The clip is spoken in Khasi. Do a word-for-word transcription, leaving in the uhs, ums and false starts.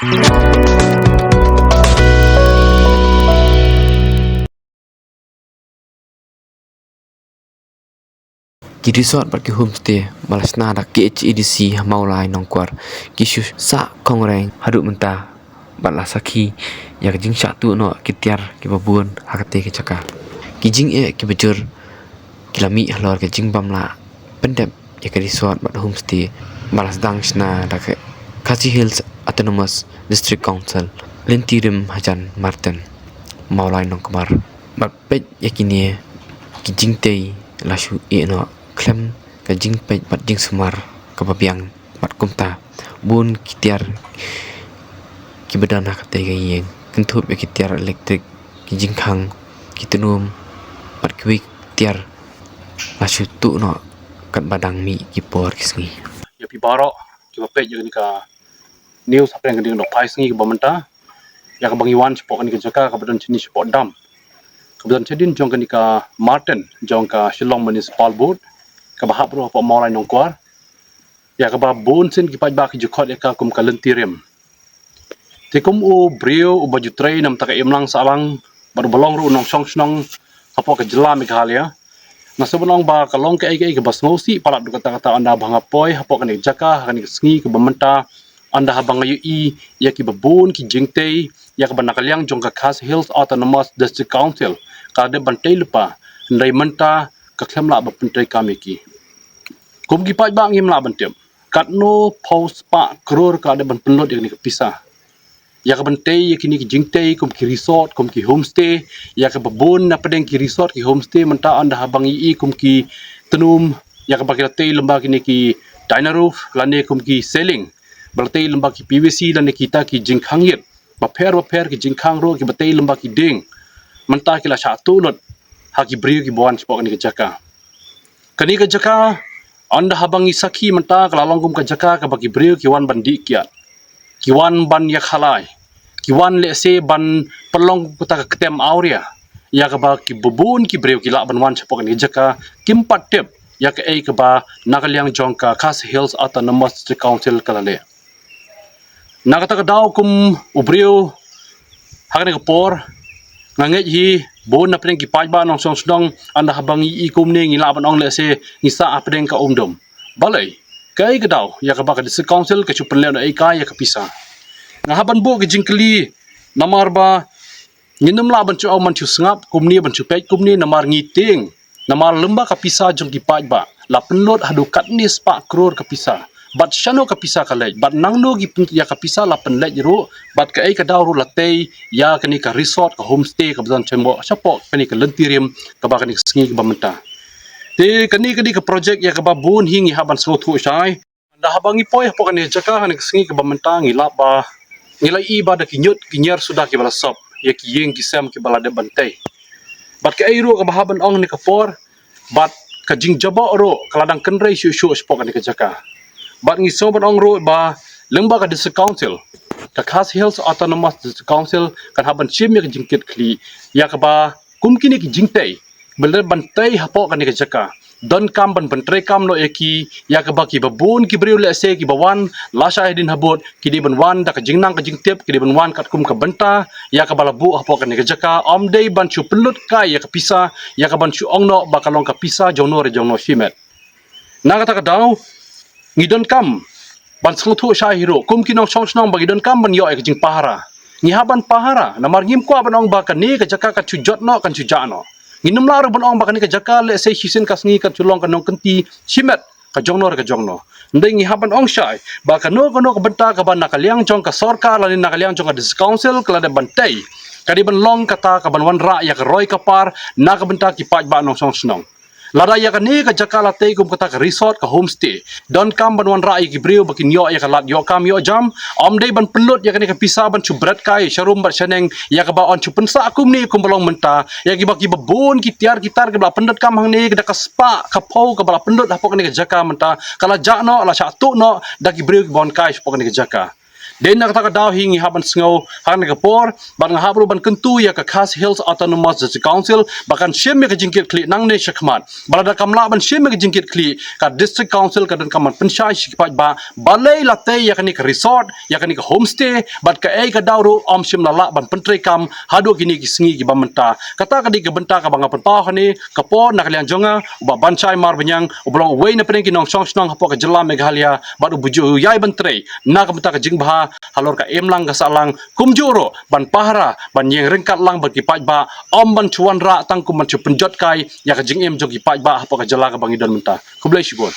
Ki resort bad ki homestay ba la shna da K H A D C ha Mawlai Nongkwar ki shu sah khongreng haduh mynta bad la sakhi ïa ka jingshah tuh noh ki tiar kiba bun ha katei ka jaka. Ki jingeh kiba jur ki la mih halor ka jingbym lah pyndep ïa ka resort bad homestay ba la sdang shna da ka Khasi Hills Autonomous District Council, Lynti Rim hajan Marten, Mawlai Nongkmar. Bad peit ïa kine ki jingtei la shu ïeh noh khlem ka jingpeit bad jingsumar kaba biang bad kumta bun ki tiar kiba don ha katei ka ïing, kynthup ïa ki tiar elektrik, ki jingkhang, ki tnum bad kiwei ki tiar la shu tuh noh katba dang mih ki por ki sngi. Ïa phi baroh kiba peit ïa kane ka news hapdeng kane ka dong phai sngi kaba mynta, ïa kaba ngi wan shapoh kane ka jaka kaba don shane shapoh dam, kaba don shadien jong kane ka Marten jong ka Shillong Municipal Board, kaba hap ruh hapoh Mawlai Nongkwar, ïa kaba bun sien ki paidbah ki ju khot ïa ka kum ka Lynti Rim. Te kum u briew uba ju trei na bynta ka imlang sahlang bad uba long ruh u nongshong shnong hapoh ka jylla Meghalaya, nga sngew ban ong ba ka long kaei kaei kaba sngewsih palat haduh katta katta ynda ba nga poi hapoh kane ka jaka ha kane ka sngi kaba mynta, ynda haba nga ïohi ïa kiba bun ki jingtei ïa kaba na ka liang jong ka Khasi Hills Autonomous District Council ka la dep ban tei lypa, hynrei mynta ka khlem lah ban pyntreikam ïa ki. Kum ki paidbah ngim lah ban tip katno phew spah klur ka la dep ban pynlut ïa kane ka pisa ïa ka ban tei ïa kine ki jingtei kum ki resort, kum ki homestay, ïa kaba bun na pdeng ki resort, ki homestay mynta, ynda haba ngi ïohi kum ki tnum ïa kaba ki la tei lyngba kine ki thinner roof lane kum ki ceiling ba la tei lyngba ki P V C lane kita ki jingkhang ïit bapher bapher, ki jingkhang ruh kiba tei lyngba ki dieng, mynta ki la shah tuh lut ha ki briew kiba wan shapoh kane ka jaka. Kane ka jaka, ynda haba ngi sakhi mynta, ka la long kum ka jaka kaba ki briew ki wan ban dih kiad, ki wan ban ïakhalai, ki wan lehse ban pynlong kata ka ktem awria ïa kaba kiba bun ki briew ki lah ban wan shapoh kane ka jaka, kim pat tip ïa kaei kaba na ka liang jong ka Khasi Hills Autonomous District Council ka la leh. Na kata ka daw kum u briew ha kane ka por, nga ngeit hi bun na pdeng ki paidbah nongshong shnong, ynda haba ngi ïohi kumne ngi lah ban ong lehse ngi sah hapdeng ka umdum. Balei? Kaei ka daw ïa kaba ka District Council ka shu pynleh noh ei kai ïa ka pisa? Nga hap ban buh ka jingkylli namar ba ngin ym lah ban shu ong ban shu sngap kumne, ban shu peit kumne, namar ngi tieng, namar lyngba ka pisa jong ki paidbah la pynlut haduh katne spah klur ka pisa. Bad shano ka pisa ka leit, bad nangno ki pyn-, ïa ka pisa la pynleit ruh, bad kaei ka daw ruh la tei ïa kane ka resort, ka homestay kaba don shapoh, shapoh kane ka Lynti Rim kaba kane ka sngi kaba mynta. Te kane ka dei ka project ïa kaba bun hi ngi hap ban sngewthuh shai. Ynda haba ngi poi hapoh kane ka jaka ha kane ka sngi kaba mynta ngi lap ba, ngi la ïohi ba da ki ñiut ki ñiar suda kiba la sop ïa ki ïing ki sem kiba la dep ban tei. Bad kaei ruh kaba hap ban ong ha kane ka por, bad ka jingjaboh ruh ka la dang kynrei shuh shuh shapoh kane ka jaka. Bad ngi sngew ban ong ruh ba lyngba ka District Council, ka Khasi Hills Autonomous District Council kan hap ban shim ïa ka jingkitkhlieh ïa kaba kum kine ki jingtei ba la dep ban tei hapoh kane ka jaka, donkam ban pyntreikam noh ïa ki, ïa kaba kiba bun ki briew lehse kiba wan lashai hadien habud ki dei ban wan da ka jingnang ka jingtip, ki dei ban wan katkum ka bynta ïa kaba la buh hapoh kane ka jaka, ym dei ban shu pynlut kai ïa ka pisa ïa ka ban shu ong noh ba ka long ka pisa jongno re jongno shimet. Na kata ka daw ngi donkam ban sngewthuh shai hi ruh kum ki nongshong shnong ba ngi donkam ban ïoh ïa ka jingpahara. Ngi hap ban pahara namar ngim kwah ban ong ba kane ka jaka kan shu jot noh, kan shu jah noh. Ngin ym lah ruh ban ong ba kane ka jaka lehse shisien ka sngi kan shu long ka nongkynti shimet ka jongno re ka jongno. Hynrei ngi hap ban ong shai ba kano kano ka bynta kaba na ka liang jong ka sorkar lane na ka liang jong ka District Council ka la dep ban tei, ka dei ban long kata ka ban wanrah ïa ka roi ka par na ka bynta ki paidbah nongshong shnong. Lada ïa kane ka jaka la tei kum kata ka resort, ka homestay, donkam ban wanrah ïa ki briew ba kin ïoh ïa ka lad ïoh kam ïoh jam, ym dei ban pynlut ïa kane ka pisa ban shu bret kai sharum bad shaneng ïa kaba yn shu pynsah kumne kumba long mynta ïa kiba kiba bun ki tiar ki tar kiba la pyndonkam hangne da ka spah ka phew kaba la pynlut hapoh kane ka jaka mynta ka la jah noh, la shah tuh noh da ki briew kiba wan kai shapoh kane ka jaka. Dei na kata ka daw hi ngi hap ban sngew ha kane ka por, bad nga hap ruh ban kyntu ïa ka Khasi Hills Autonomous District Council ba kan shim ïa ka jingkit khlieh nangne shakhmat. Ba lada kam lah ban shim ïa ka jingkit khlieh, ka District Council ka donkam ban pynshai sha ki paidbah balei la tei ïa kane ka resort, ïa kane ka homestay, bad kaei ka daw ruh ym shym la lah ban pyntreikam haduh kine ki sngi kiba mynta. Kata ka dei ka bynta kaba nga pynpaw hangne ka por na ka liang jong nga u Bah Banshai Marbaniang, uba long uwei na pdeng ki nongshong shnong hapoh ka jylla Meghalaya, bad uba ju ïai ban trei na ka bynta ka jingbha halor ka imlang ka sahlang, kumjuh ruh ban pahara, ban ïeng ryngkat lang bad ki paidbah, ym ban shu wanrah tang kum ban shu pynjot kai ïa ka jingim jong ki paidbah hapoh ka jylla kaba ngi don mynta. Khublei shibun.